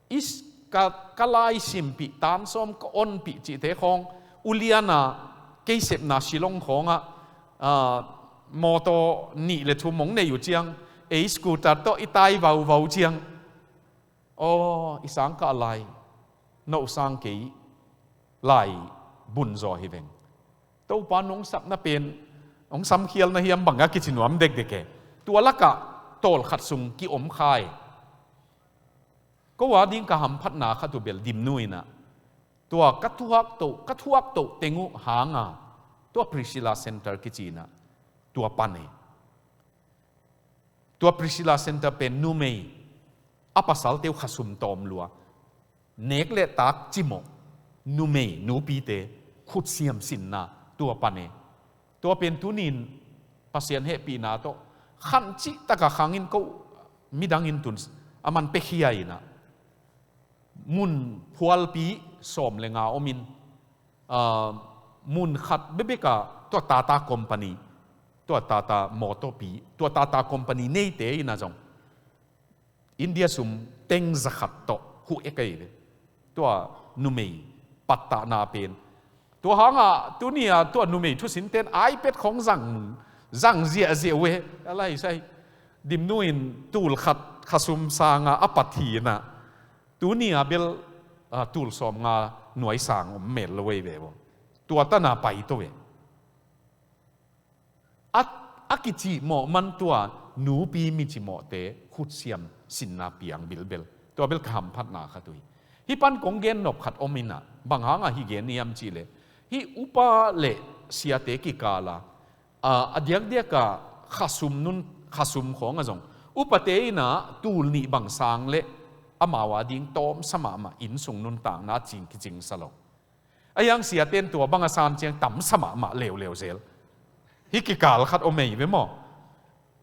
is ka, ka lai simpih, tan sawm ka onpih cihte khawng, uliana kei sepna Shillong khawngah, ah, mawtaw nih le thum ong nei uh ciang, ei scooter tawh i tai vauvau ciang. Aw, i sang kah lai, no sang kei lai bun zaw hi veng. Topa nong sapna pen, ong samkhial na hiam bang a kici nuam dekdek e. Tua lakah tawlkhat sung ki-om kha e. Ko a ding ka hamphatna khat uh bel Dimnu in ah, tua ka thuak toh, ka thuak toh teng uh hanga, tua Priscilla Center kici in ah, tua pan e. Tua Priscilla Center pen numei, a pasalte uh khasum tawm lua, nek le tak cimawh, numei, nupite khutsiam sinna tua pan e. Tua pen tunin Pasian hehpihna tawh khan cih taka khangin ko midang in tun a man pekhia in ah, mun phualpi sawm le nga omin, ah, mun khat bekbek ah tua Tata Company, tua Tata Motor pi, tua Tata Company neite in ah zong India sum teng zakhat tawh huh e kei ve. Tua numei pattahna pen. Tua hangah tuni-a tua numei thusinten iPad khawng zang, zang ziahziah uh e. A lai sai. Dimnu in tul khat khasum sanga a pat hi in ah, tuni-a bel, ah, tul sawm nga nuai sang om mel lo ei ve uh. Tua tana pai to ve. A, a kicimawh man tua nupi micimawhte khutsiam sinna piang bilbel. Tua bel ka hamphatna khat uh hi. Hih pan kong gen nop khat om in ah, bang hangah hih gen hiam cih leh, hih upa le siate kikala, a, a diakdiakah khasum nun, khasum khawngah zong upate in ah tul nih bang sang le amau a ding tawmsa mahmah, innsung nuntakna cing kicingsa lo. A hiang siate in tua bang a san ciang tamsa mahmah leuleu zel. Hih kikal khat om ei ve maw?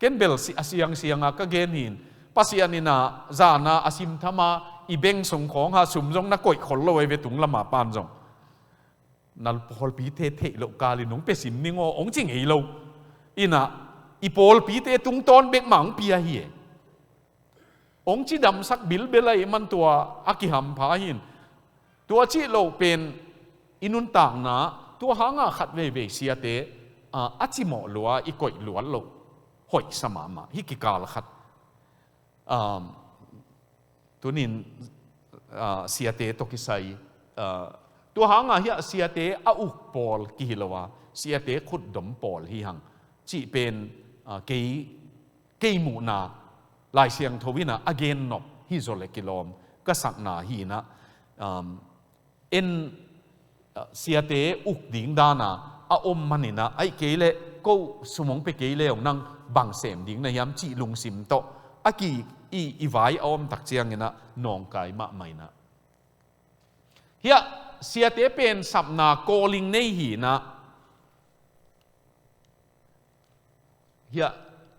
Ken bel si-, a siangsiang a ka gen hi in, Pasian in a zan a a simtham a i beng sung khawng ha sum zong na koih khol lo ei ve, tung lam a pan zong. Na pawlpite theih loh kal in hong pia sim ning aw, hong ci ngei lo. In a, i pawlpite tungtawn bek mah hong pia hi e. Hong cidamsak bilbel ahih man tua a kihampha hi in. Tua cih loh pen i nuntakna, tua hang a khat veivei siate, a, a cimawh lua, i koih luat loh hoihsa mahmah, hih kikal khat. Um, tunin, ah, siate tawh kisai, ah, tua hang a hiah siate a uk pawl kihi lo a, siate khutdom pawl hi hang cih pen, ah, kei, kei muhna, Lai Siangtho in a a gennop hi zaw le kilawm ka sakna hi in a, um, en, ah, siate uk ding dan a a om man in a, ahih kei leh ko sum hong pia kei leh hong nang bang sem ding na hiam cih lungsim tawh a ki i, i vai a om tak ciang in a nawngkai mahmah in a. Hiah siate pen sapna calling nei hi in a. Hiah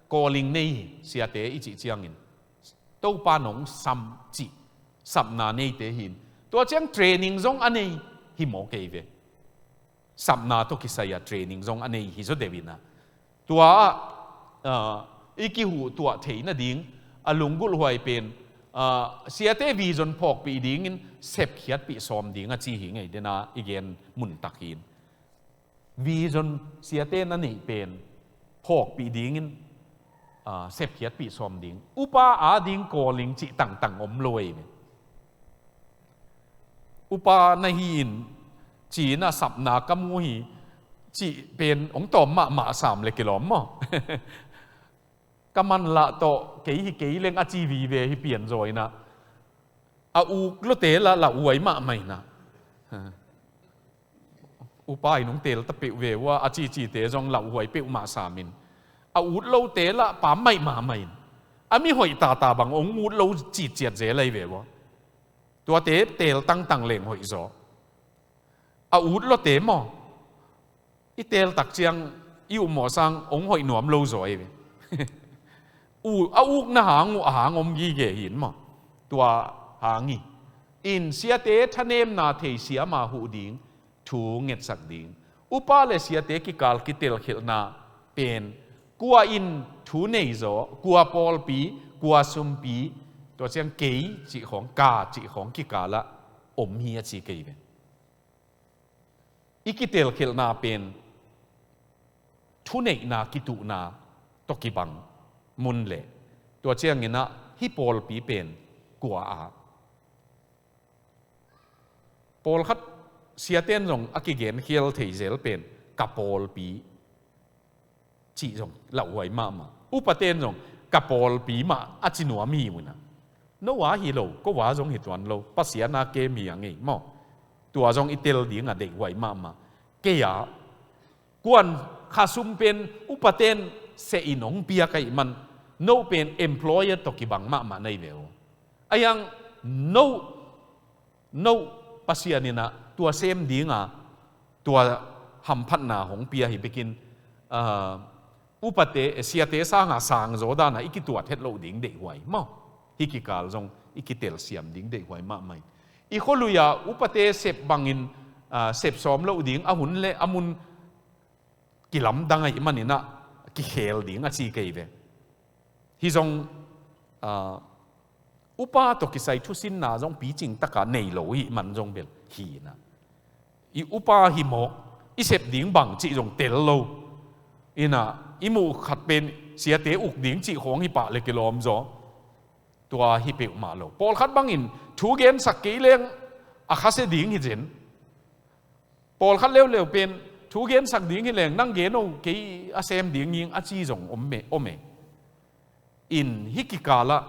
calling nei hi, siate i cih ciangin Topa nong sam cih sapna neite hi in. Tua ciang training zong a nei hi maw kei ve. Sapna tawh kisai a training zong a nei hi zaw deuh in a. Tua ah, ah, i kihuh tuah theih nading a lunggulhhuai pen, ah, siate vision phawkpih dingin sepkhiatpih sawm ding a ci hi ngei den a i gen mun tak hi in. Vision siate na neih pen phawkpih dingin, ah, sepkhiatpih sawm ding. Upa a ding calling cih tangtang om lo ei ve. Upa na hi in ci in a sapna ka mu hi cih pen hong tawm mahmah sam le kilawm maw? Ka manlah tawh kei hi kei leng a ci vive hi pian zaw in a. A uk lawte lah lauhuai mahmah in a. Upa in hong tel ta peuh ve ua, a cicite zong lauhuai peuhmah sam in. A ut lote lah pammaih mahmah in. A mihoih tata bang hong ut lo ciciat zel ahi ve ua. Tuate tel tangtang leng hoih zaw. A ut lawte maw? I tel tak ciang i upmawh sang hong hoih nuam lo zaw ei ve. U, a ukna hang uh a hang om gige hi in maw? Tua hang hi. In siate thanemna thei siam a huh ding thu ngetsak ding. Upa le siate kikal kitelkhialhna pen kua in thu nei zaw, kua pawlpi, kua sumpi, tua ciang kei cih khawng, ka cih khawng kikal ah om hi a ci kei ve. I kitelkhialhna pen thuneihna kituhna tawh kibang mun leh tua ciangin ah hih pawlpi pen kua a, pawlkhat siaten zong a kigenkhial thei zel pen ka pawlpi cih zong lauhuai mahmah. Upaten zong ka pawlpi mah a ci nuam hi uh inah, no a hi lo, ko a zong hi tuan lo, Pasian a kem hi a ngei maw? Tua zong i tel ding a deihhuai mahmah. Kei a kuan khasum pen upaten seh in hong piak ahih man, no pen employer tawh kibang mahmah na hi ve uh. A hiang no no Pasian inah tua sem dinga tua hamphatna hong pia hi bekin, ah, upate, siate sanga sangzaw dana i kituat het loh ding deihhuai maw? Hih kikal zong i kitelsiam ding deihhuai mahmah in. I khualui-a upate sep bangin, ah, sep sawm loh ding a hun le a mun kilamdang ahih man inah kikhel ding a ci kei ve. Hih zong, ah, upa tawh kisai thusinna zong picing taka nei lo hih man zong bel hi inah, i upa hi mawk, i sep ding bang cih zong tel lo. Inah i muh khat pen siate uk ding cih khawng hi pah le kilawm zaw. Tua hi peuhmah lo. Pawlkhat bangin thu gensak kei leng a khasia ding hi zen. Pawlkhat leuleu pen thu gensak ding hi leng nang gen o, kei a sem ding ing a ci zong om e, om e. In hih kikalah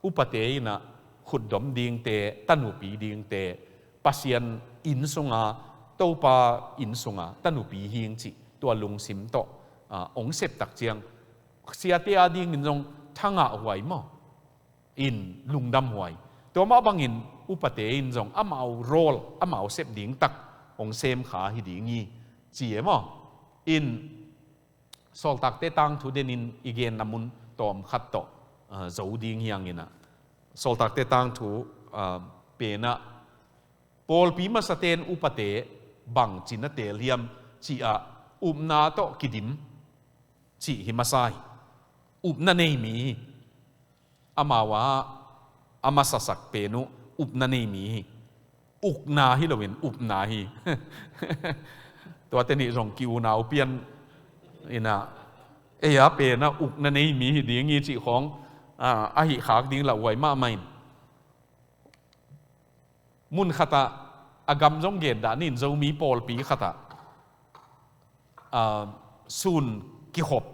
upate inah khutdom dingte, tanupi dingte, Pasian inn sunga, Topa inn sunga tanupi hing cih tua lungsim tawh, ah, hong sep tak ciang siate a dingin zong thangahhuai maw? In lungdamhuai. Tua mah bangin upate in zong amau role, amau sep ding tak hong sem kha hi ding hi, ci e maw? In Sawltakte tangthu denin i genna mun tawm khat tawh, ah, zo ding hi hang in ah. Sawltakte tangthu, ah, pen ah pawlpi masate'n upate bangci na teel hiam cih ah, upna tawh kidim cih hi masa hi. Upna nei mi hi. Amau a, a masasak pen uh upna nei mi hi. Ukna hi loin upna hi. Tuate nih zong ki-unau pian in ah, ei a pen ah ukna nei mi hi ding hi cih khawng, ah, a hih khak ding lauhuai mahmah in. Mun khat ah, a gam zong gen dah ni in, Zomi pawlpi khat ah, ah, sun kikhop,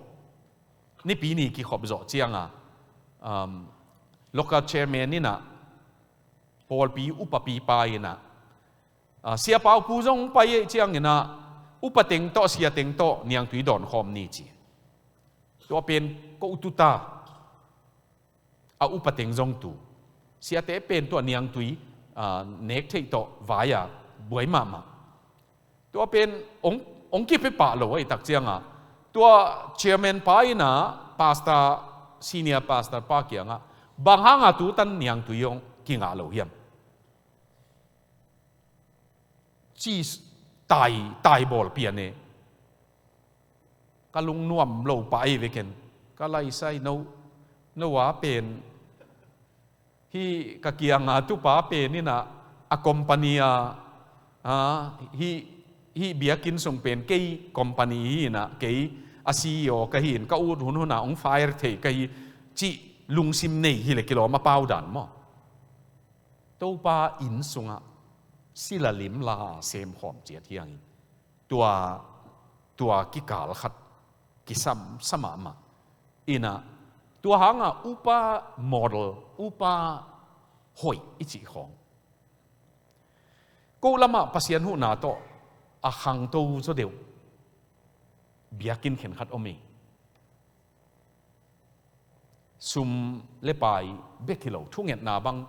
Nipi ni kikhop zawh ciang a, um, local chairman in ah pawlpi upapi pa in ah, ah, Sia Pau Pu zong pai ei ciang in ah, upa teng tawh, sia teng tawh niangtui dawn khawm ni ci. Tua pen ko tu ta, a upa teng zong tu. Siate pen tua niangtui, ah, nek theih tawh vai a buai mahmah. Tua pen hong, hong kipia pah lo ahih tak ciang a, tua chairman pa in ah pastor, senior pastor pa kiang ah, bang hang a tu tan niangtui hong kingah lo hiam? Ci tai, tai bawl pian e. Ka lungnuam lo pah ei ve ken. Ka laisai no, no a pen. Hih ka kiang a tu pa pen in ah, a company a, ah, hih, hih biakinn sung pen kei company hi in ah, kei a C E O ka hi in, ka ut hun hun ah hong fire thei ka hi, cih lungsim nei hi leh kilawm a pau dan maw? Topa inn sungah sila limla sem khawm ciat hi hang in. Tua, tua kikal khat kisam sa mahmah. In ah, tua hang a upa model, upa hoih i cih khawng. Ko lam ah Pasian huhna tawh a khangto zaw deuh biakinn khenkhat om hi. Sum le pai bek hi lo, thungetna bang,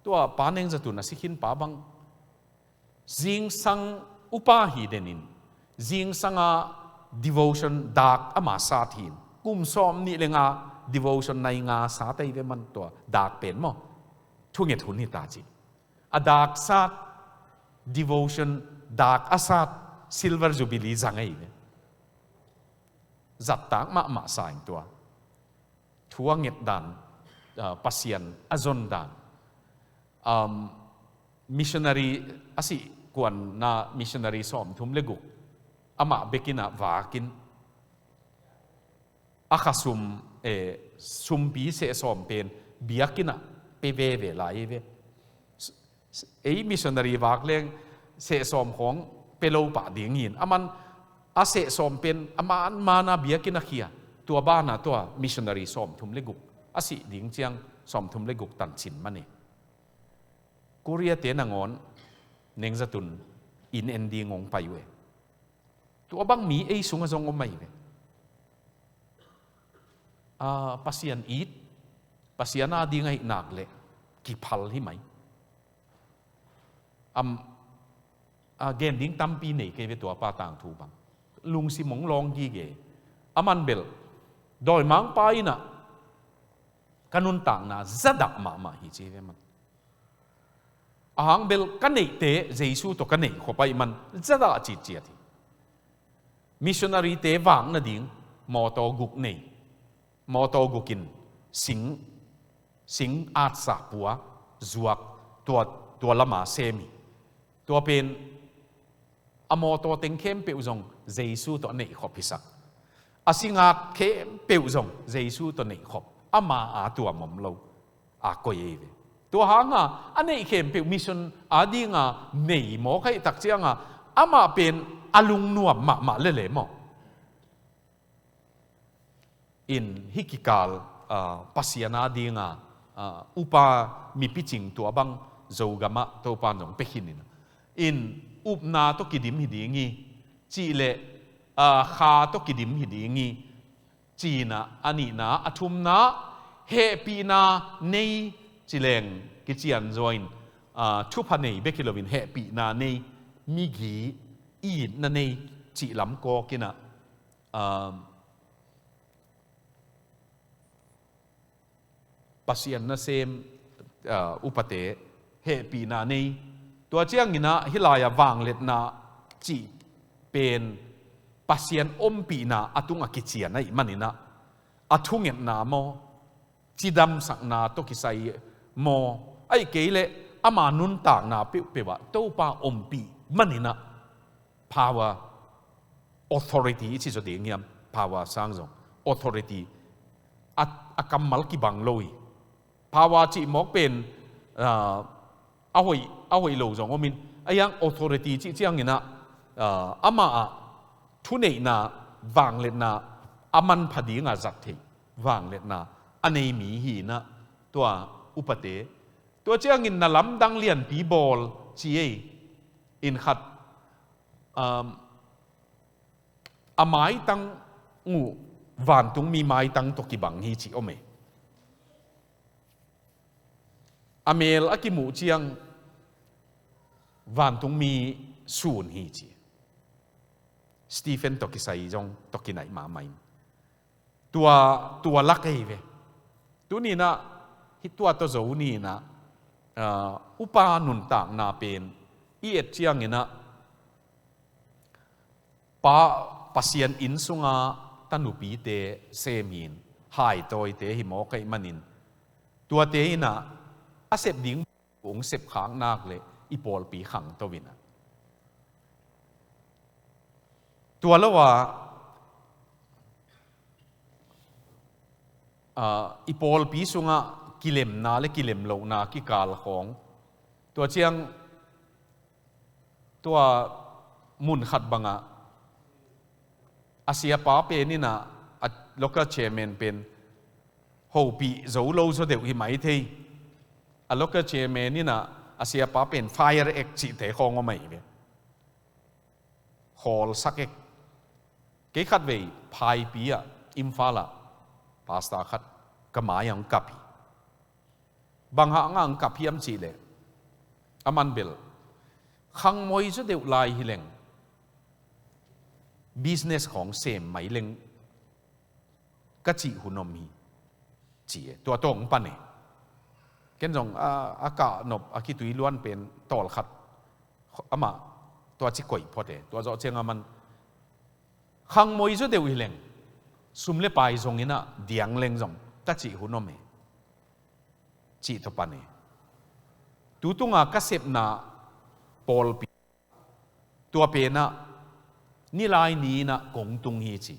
tua Pa Neng Za Tun a si khin pa bang, zingsang upa hi den in, zingsang a devotion dak ama sat hi in, kum sawm nih le nga devotion nai nga sat ei ve man tua dak pen maw. Thunget hun hi ta ci. A dak sat, devotion dak a sat, Silver Jubilee zang ei ve. Zattak mahmah sa in tua. Thu a nget dan, ah, Pasian a zon dan. Um, missionary a sih kuanna missionary sawmthum le guk. Amah bek in ah vak in. A khasum, eh, sumpi seh sawm pen biakinn ah pia veve lai hi ve. Ei missionary vak leng seh sawm khawng pia lo pah ding hi in. Aman a seh sawm pen a man man a biakinn ah khia. Tua ban ah tua missionary sawmthum le guk a sih ding ciang sawmthum le guk tancin man hi. Korea te nangawn Neng Za Tun inn en ding hong pai uh e. Tua bang mi ei sungah zong om ahi ve. Ah, Pasian it, Pasian a ding ahih nak leh kiphal hi mai. Am, ah, gen ding tampi nei kei ve tua pa tangthu bang. Lungsim hong lawng gige. Aman bel dawimangpa in ah ka nuntakna zadah mahmah hi ci ve man. Ahang bel ka neihte Jesu tawh ka neih khop ahih man zadah citciat hi. Missionary te vak nading mawtaw guk nei. Mawtaw guk in sing, sing atsa pua zuak tua, tua lama sem hi. Tua pen a mawtaw teng khempeuh zong Jesu tawh a neihkhop hisak. A singak khempeuh zong Jesu tawh neihkhop. Ama a tuam om lo a koi ei ve. Tua hanga a neih khempeuh mission a dinga nei mawk ahih tak cianga amah pen a lungnuam mahmah lele maw? In hih kikal, ah, Pasian a dinga, ah, upa mipi cing tua bang Zogamah Topan zong pia khin in. In upna tawh kidim hi ding hi, cih leh, ah, kha tawh kidim hi ding hi, cihna, a nihna, a thumna, hehpihna nei Ci leng kician zaw in, ah, thupha nei bek hi loin hehpihna nei, migi, itna nei cih lam kawk in ah, ah, Pasian nasem, ah, upate hehpihna nei. Tua ciangin ah hih lai-ah vangliatna cih pen Pasian ompihna a tungah kician ahih manin ah, a thungetna maw, cidamsakna tawh kisai maw, ahih kei leh ama nuntakna peuhpeuh ah Topa ompih manin ah, power, authority i ci zaw ding hiam? Power sang zong authority a, a kammal kibang lo hi. Power cih mawk pen, ah, a hoih, a hoih lo zong om in, a hiang authority cih ciangin ah, ah, amah ah thuneihna, vangliatna, a manpha dingah zat theih vangliatna a nei mi hi in ah, tua upate. Tua ciangin na lamdang lianpi bawl ci ei, in khat, um, a maitang uh vantungmi maitang tawh kibang hi ci om ei. A mel a kimuh ciang vantungmi sun hi ci. Stephen tawh kisai zong tawh kinaih mahmah in. Tua, tua lak ei ve. Tuni in ah, hih tua tawh zo ni in ah, ah, upa nuntakna pen i et ciangin ah, Pa, Pasian inn sunga tanupite sem hi in, haitawite hi mawk ahih manin, tuate in ah a sep ding ung sepkhak nak leh i pawlpi khangto in ah. Tua lo-a, ah, i pawlpi sungah kilemna le kilemlohna kikal khawng. Tua ciang, tua mun khat bangah a siapa pen in ah, a local chairman pen hopih zo lo zaw deuh hi mai thei. A local chairman in ah, a siapa pen fire act cihte khawng om ahi ve. Khawlsak ek. Kei khatvei Phaipi ah, Imphal ah, pastor khat ka mai-ah hong kap hi. Bang hangah hong kap hiam cih leh, aman bel khangmoi zaw deuh lai hi leng, business khawng sem mai leng ka cih hun om hi, ci e. Tua tawh hong pan e. Ken zong a, a kah nop a khitui luan pen tawlkhat, amah tua ci koih phot e. Tua zawh ciang aman, khangmoi zaw deuh hi leng, sum le pai zong in ah diang leng zong ka cih hun om e, cih tawh pan e. Tutunga ka sepna pawlpi, tua pen ah, nilai ni in ah kong tung hi ci.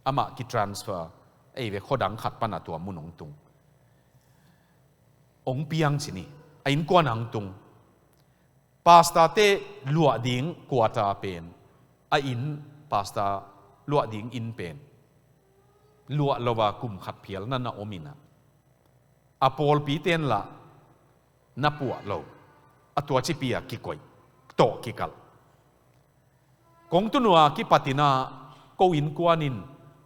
Amah kitransfer, ei ve, khuadang khat pan ah tua mun hong tung. Hong piang ci ni, a innkuan ah hong tung. Pastorte luah ding quarter pen, a inn, pastor luah ding inn pen, luah lo-a kum khat phial na na om in ah, a pawlpite in lah na puah lo, a tua cipi-a kikoih, tawh kikalh. Kong tun uh a kipat in ah, ko innkuan in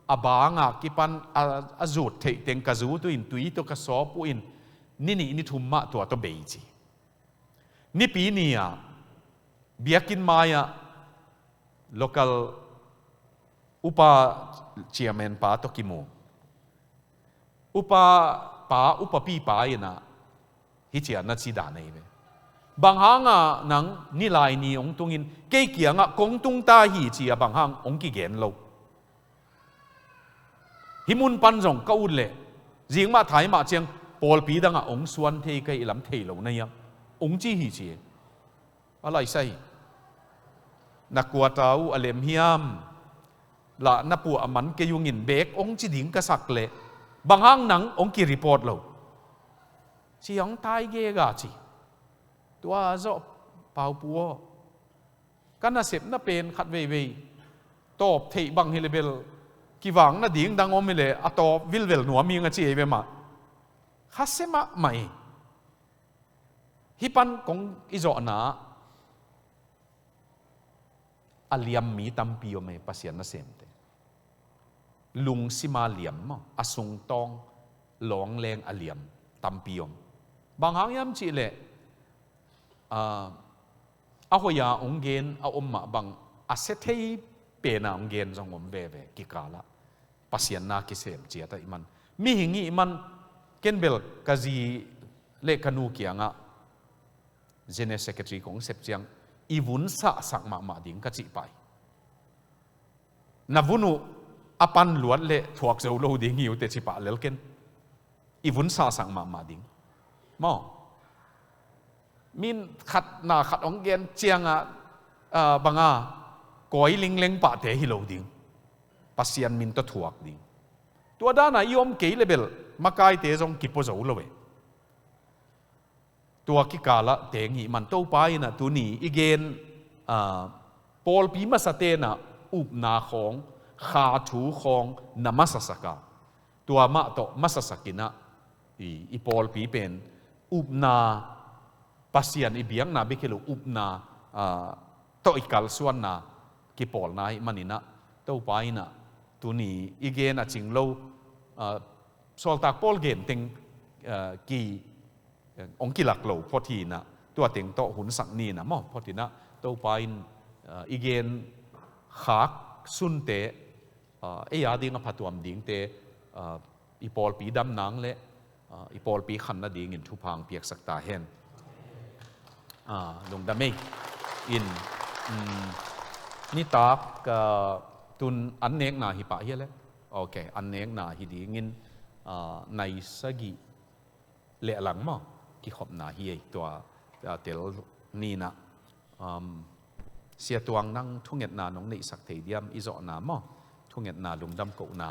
a bangah kipan a, a zut theih teng ka zut uh in, tui tawh ka sawp uh in, ni nih ni thum mah tua tawh bei ci. Nipi ni-ah biakinn mai-ah local upa chairman pa tawh kimu. Upa pa, upapi pa in ah, hih ci-a na ci dan ahi ve. Bang hangah nang nilai ni hong tungin kei kiangah kong tung ta hi ci-a bang hang hong kigen lo? Hih mun pan zong ka ut leh, zing mah thai mah ciang pawlpi dangah hong suan thei ka hih lam thei lo na hiam? Hong ci hi ci. A laisai, na quarter uh a lem hiam? Lah na puah a man kei ung in bek hong ci ding ka sak leh, bang hang nang hong ki-report lo? Ci hong tai gega ci. Tua zawh Paupu aw, ka nasepna pen khat veivei tawp theih bang hi leh bel, kivang nading dang om hi leh a tawp vilvel nuam ing a ci ei ve mah. Khasia mahmah hi. Hih pan kong i zawhna a liam mi tampi om e, Pasian nasemte. Lungsima liam maw, a sungtawng lawngleng a liam tampi om. Bang hang hiam cihleh, ah, a hoih a hong gen a om mah bang, a sia thei pen a hong gen zong om veve kikal ah. Pasian na kisem ciat ahih man. Mihing ahih man, ken bel ka zi le ka nu kiangah General Secretary kong sep ciang, i vun sahsak mahmah ding ka cih pah hi. Na vun uh a pan luat le thuak zo lo ding hi uh teh ci pah lel ken. I vun sahsak mahmah ding. Maw. Min khat na khat hong gen ciangah, ah, bang a, kawi lingleng pahte hi lo ding. Pasian min tawh thuak ding. Tua dan a i om kei le bel, makaite zong kipua zo lo e. Tua kikal ah teng ahih man Topa in ah tuni i gen, ah, pawlpi masate'n ah upna khawng, kha thu khawng na masasak a. Tua mah tawh masasak in ah i, i pawlpi pen upna, Pasian i biakna bek hi lo upna, ah, tawh i kalsuanna kipawlna ahih manin ah Topa in ah tuni i gen a cing lo, ah, Sawltak Paul gen teng, ah, ki hong kilak lo phot hi in ah, tua teng tawh hunsak ni in ah maw, phot in ah Topa in, ah, i gen khak sunte, ah, ei a ding a phatuam dingte, ah, i pawlpi dam nang le, ah, i pawlpi khan nadingin thupha hong piaksak ta hen. Ah, lungdam ei. In, um, nitak, ah, tun an nekna hi pah hia le? Ok, an nekna hi dingin, ah, nai sagih le a lang maw, kikhopna hi ei tua, ah, tel ni in ah, um, Sia Tuang nang thungetna nong neihsak thei diam, i zawhna maw, thungetna lungdam kohna,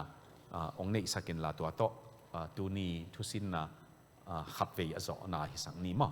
ah, hong neihsak inla tua tawh, ah, tuni thusinna, ah, khatvei a zawhna hisak ni maw.